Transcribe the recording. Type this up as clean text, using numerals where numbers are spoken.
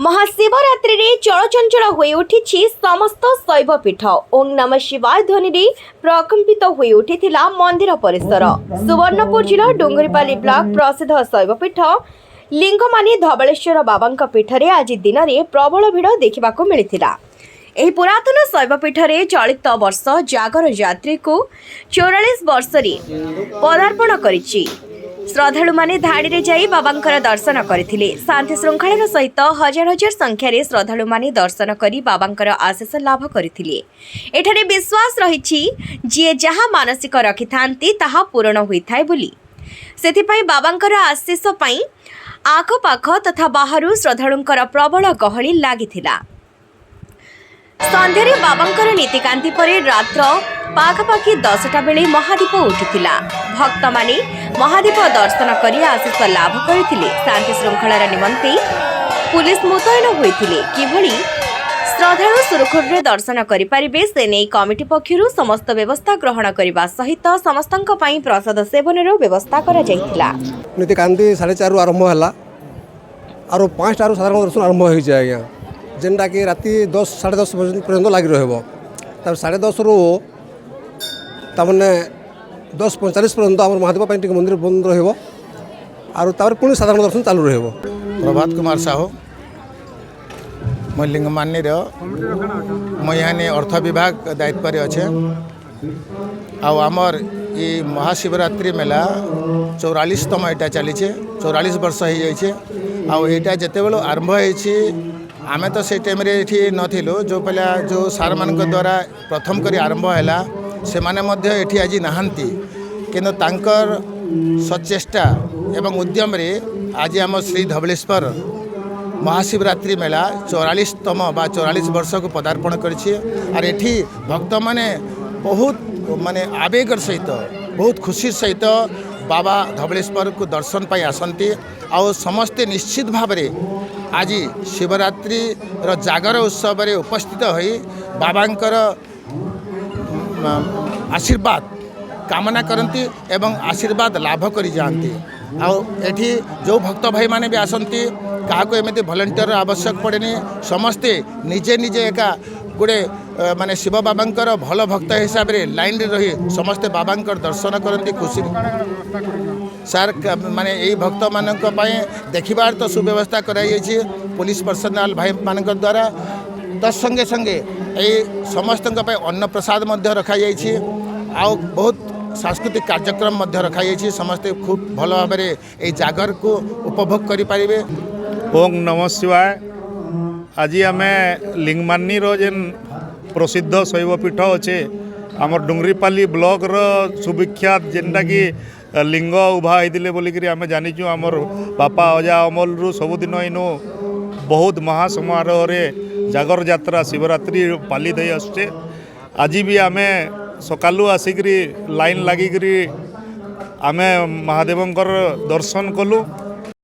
ମହାଶିବରାତ୍ରିରେ ଚଳଚଞ୍ଚଳ ହୋଇଉଠିଛି ସମସ୍ତ ଶୈବପୀଠ। ଓଁ ନମ ଶିବାୟ ଧ୍ୱନିରେ ପ୍ରକମ୍ପିତ ହୋଇ ଉଠିଥିଲା ମନ୍ଦିର ପରିସର। ସୁବର୍ଣ୍ଣପୁର ଜିଲ୍ଲା ଡୁଙ୍ଗୁରିପାଲି ବ୍ଲକ ପ୍ରସିଦ୍ଧ ଶୈବପୀଠ ଲିଙ୍ଗମାନି ଧବଳେଶ୍ୱର ବାବାଙ୍କ ପୀଠରେ ଆଜି ଦିନରେ ପ୍ରବଳ ଭିଡ଼ ଦେଖିବାକୁ ମିଳିଥିଲା। ଏହି ପୁରାତନ ଶୈବପୀଠରେ ଚଳିତ ବର୍ଷ ଜାଗର ଯାତ୍ରୀକୁ 44 ବର୍ଷରେ ପଦାର୍ପଣ କରିଛି। ଶ୍ରଦ୍ଧାଳୁମାନେ ଧାଡ଼ିରେ ଯାଇ ବାବାଙ୍କର ଦର୍ଶନ କରିଥିଲେ। ଶାନ୍ତି ଶୃଙ୍ଖଳାର ସହିତ ହଜାର ହଜାର ସଂଖ୍ୟାରେ ଶ୍ରଦ୍ଧାଳୁମାନେ ଦର୍ଶନ କରି ବାବାଙ୍କର ଆଶିଷ ଲାଭ କରିଥିଲେ। ଏଠାରେ ବିଶ୍ୱାସ ରହିଛି, ଯିଏ ଯାହା ମାନସିକ ରଖିଥାନ୍ତି ତାହା ପୂରଣ ହୋଇଥାଏ ବୋଲି। ସେଥିପାଇଁ ବାବାଙ୍କର ଆଶିଷ ପାଇଁ ଆଖପାଖ ତଥା ବାହାରୁ ଶ୍ରଦ୍ଧାଳୁଙ୍କର ପ୍ରବଳ ଗହଳି ଲାଗିଥିଲା। ସନ୍ଧ୍ୟାରେ ବାବାଙ୍କର ନୀତିକାନ୍ତି ପରେ ରାତ୍ର ପାଖାପାଖି 10ଟା ବେଳେ ମହାଦୀପ ଉଠିଥିଲା। ଭକ୍ତମାନେ ମହାଦୀପ ଦର୍ଶନ କରି ଆଶିଷ ଲାଭ କରିଥିଲେ। ଶାନ୍ତି ଶୃଙ୍ଖଳାର ନିମନ୍ତେ ପୁଲିସ ମୁତୟନ ହୋଇଥିଲେ। କିଭଳି ଶ୍ରଦ୍ଧାଳୁ ସୁରୁଖୁରୁରେ ଦର୍ଶନ କରିପାରିବେ, ସେ ନେଇ କମିଟି ପକ୍ଷରୁ ସମସ୍ତ ବ୍ୟବସ୍ଥା ଗ୍ରହଣ କରିବା ସହିତ ସମସ୍ତଙ୍କ ପାଇଁ ପ୍ରସାଦ ସେବନର ବ୍ୟବସ୍ଥା କରାଯାଇଥିଲା। ନୀତିକାନ୍ତି 4:30ରୁ ଆରମ୍ଭ ହେଲା ଆରୁ 5ଟାରୁ ସାଧାରଣ ଦର୍ଶନ ଆରମ୍ଭ ହେଇଛି ଆଜ୍ଞା, ଯେନ୍ଟାକି ରାତି 10, 10:30 ପର୍ଯ୍ୟନ୍ତ ଲାଗି ରହିବ। ତାପରେ 10:30ରୁ ତାମାନେ 10:45 ପର୍ଯ୍ୟନ୍ତ ଆମର ମହାଦୀପ ପାଇଁ ଟିକେ ମନ୍ଦିର ବନ୍ଦ ରହିବ। ଆରୁ ତାପରେ ପୁଣି ସାଧାରଣ ଦର୍ଶନ ଚାଲୁ ରହିବ। ପ୍ରଭାତ କୁମାର ସାହୁ। ମୁଇଁ ଲିଙ୍ଗମାନିର, ମୁଇଁ ଇହାନି ଅର୍ଥ ବିଭାଗ ଦାୟିତ୍ୱରେ ଅଛେ। ଆଉ ଆମର୍ ଇ ମହାଶିବରାତ୍ରି ମେଳା 44ତମ ଏଇଟା ଚାଲିଛେ, 44 ବର୍ଷ ହେଇଯାଇଛେ। ଆଉ ଏଇଟା ଯେତେବେଳେ ଆରମ୍ଭ ହେଇଛି, ଆମେ ତ ସେଇ ଟାଇମ୍ରେ ଏଠି ନଥିଲୁ। ଯେଉଁ ପିଲା, ଯେଉଁ ସାର୍ମାନଙ୍କ ଦ୍ୱାରା ପ୍ରଥମ କରି ଆରମ୍ଭ ହେଲା, ସେମାନେ ମଧ୍ୟ ଏଠି ଆଜି ନାହାନ୍ତି। କିନ୍ତୁ ତାଙ୍କର ସଚେଷ୍ଟା ଏବଂ ଉଦ୍ୟମରେ ଆଜି ଆମ ଶ୍ରୀ ଧବଳେଶ୍ୱର ମହାଶିବରାତ୍ରି ମେଳା 44ତମ ବା 44 ବର୍ଷକୁ ପଦାର୍ପଣ କରିଛି। ଆର୍ ଏଠି ଭକ୍ତମାନେ ବହୁତ ମାନେ ଆବେଗର ସହିତ, ବହୁତ ଖୁସି ସହିତ ବାବା ଧବଳେଶ୍ୱରକୁ ଦର୍ଶନ ପାଇଁ ଆସନ୍ତି। ଆଉ ସମସ୍ତେ ନିଶ୍ଚିତ ଭାବରେ ଆଜି ଶିବରାତ୍ରିର ଜାଗର ଉତ୍ସବରେ ଉପସ୍ଥିତ ହୋଇ ବାବାଙ୍କର ଆଶୀର୍ବାଦ କାମନା କରନ୍ତି ଏବଂ ଆଶୀର୍ବାଦ ଲାଭ କରି ଯାଆନ୍ତି। ଆଉ ଏଠି ଯେଉଁ ଭକ୍ତ ଭାଇମାନେ ବି ଆସନ୍ତି, କାହାକୁ ଏମିତି ଭଲେଣ୍ଟିୟର ଆବଶ୍ୟକ ପଡ଼େନି। ସମସ୍ତେ ନିଜେ ନିଜେ ଏକା ଗୋଟେ ମାନେ ଶିବ ବାବାଙ୍କର ଭଲ ଭକ୍ତ ହିସାବରେ ଲାଇନ୍ରେ ରହି ସମସ୍ତେ ବାବାଙ୍କର ଦର୍ଶନ କରନ୍ତି ଖୁସି। ସାର୍, ମାନେ ଏଇ ଭକ୍ତମାନଙ୍କ ପାଇଁ ଦେଖିବାର ତ ସୁବ୍ୟବସ୍ଥା କରାଯାଇଛି ପୋଲିସ ପର୍ସନାଲ ଭାଇମାନଙ୍କ ଦ୍ୱାରା। ତତ୍ ସଙ୍ଗେ ସଙ୍ଗେ ଏଇ ସମସ୍ତଙ୍କ ପାଇଁ ଅନ୍ନପ୍ରସାଦ ମଧ୍ୟ ରଖାଯାଇଛି। ଆଉ ବହୁତ ସାଂସ୍କୃତିକ କାର୍ଯ୍ୟକ୍ରମ ମଧ୍ୟ ରଖାଯାଇଛି। ସମସ୍ତେ ଖୁବ୍ ଭଲ ଭାବରେ ଏଇ ଜାଗରକୁ ଉପଭୋଗ କରିପାରିବେ। ଓଁ ନମ ଶିବାୟ। ଆଜି ଆମେ ଲିଙ୍ଗମାନିର ଯେନ୍ ପ୍ରସିଦ୍ଧ ଶୈବପୀଠ ଅଛେ, ଆମର ଡୁଙ୍ଗରିପାଲି ବ୍ଲକର ସୁବିଖ୍ୟାତ, ଯେନ୍ଟାକି ଲିଙ୍ଗ ଉଭା ହେଇଥିଲେ ବୋଲିକିରି ଆମେ ଜାଣିଛୁ। ଆମର ବାପା ଅଜା ଅମଲରୁ ସବୁଦିନ ଇନୁ ବହୁତ ମହାସମାରୋହରେ ଜାଗର ଯାତ୍ରା, ଶିବରାତ୍ରି ପାଲିତ ହେଇ ଆସୁଛେ। ଆଜି ବି ଆମେ ସକାଲୁ ଆସିକିରି ଲାଇନ୍ ଲାଗିକିରି ଆମେ ମହାଦେବଙ୍କର ଦର୍ଶନ କଲୁ।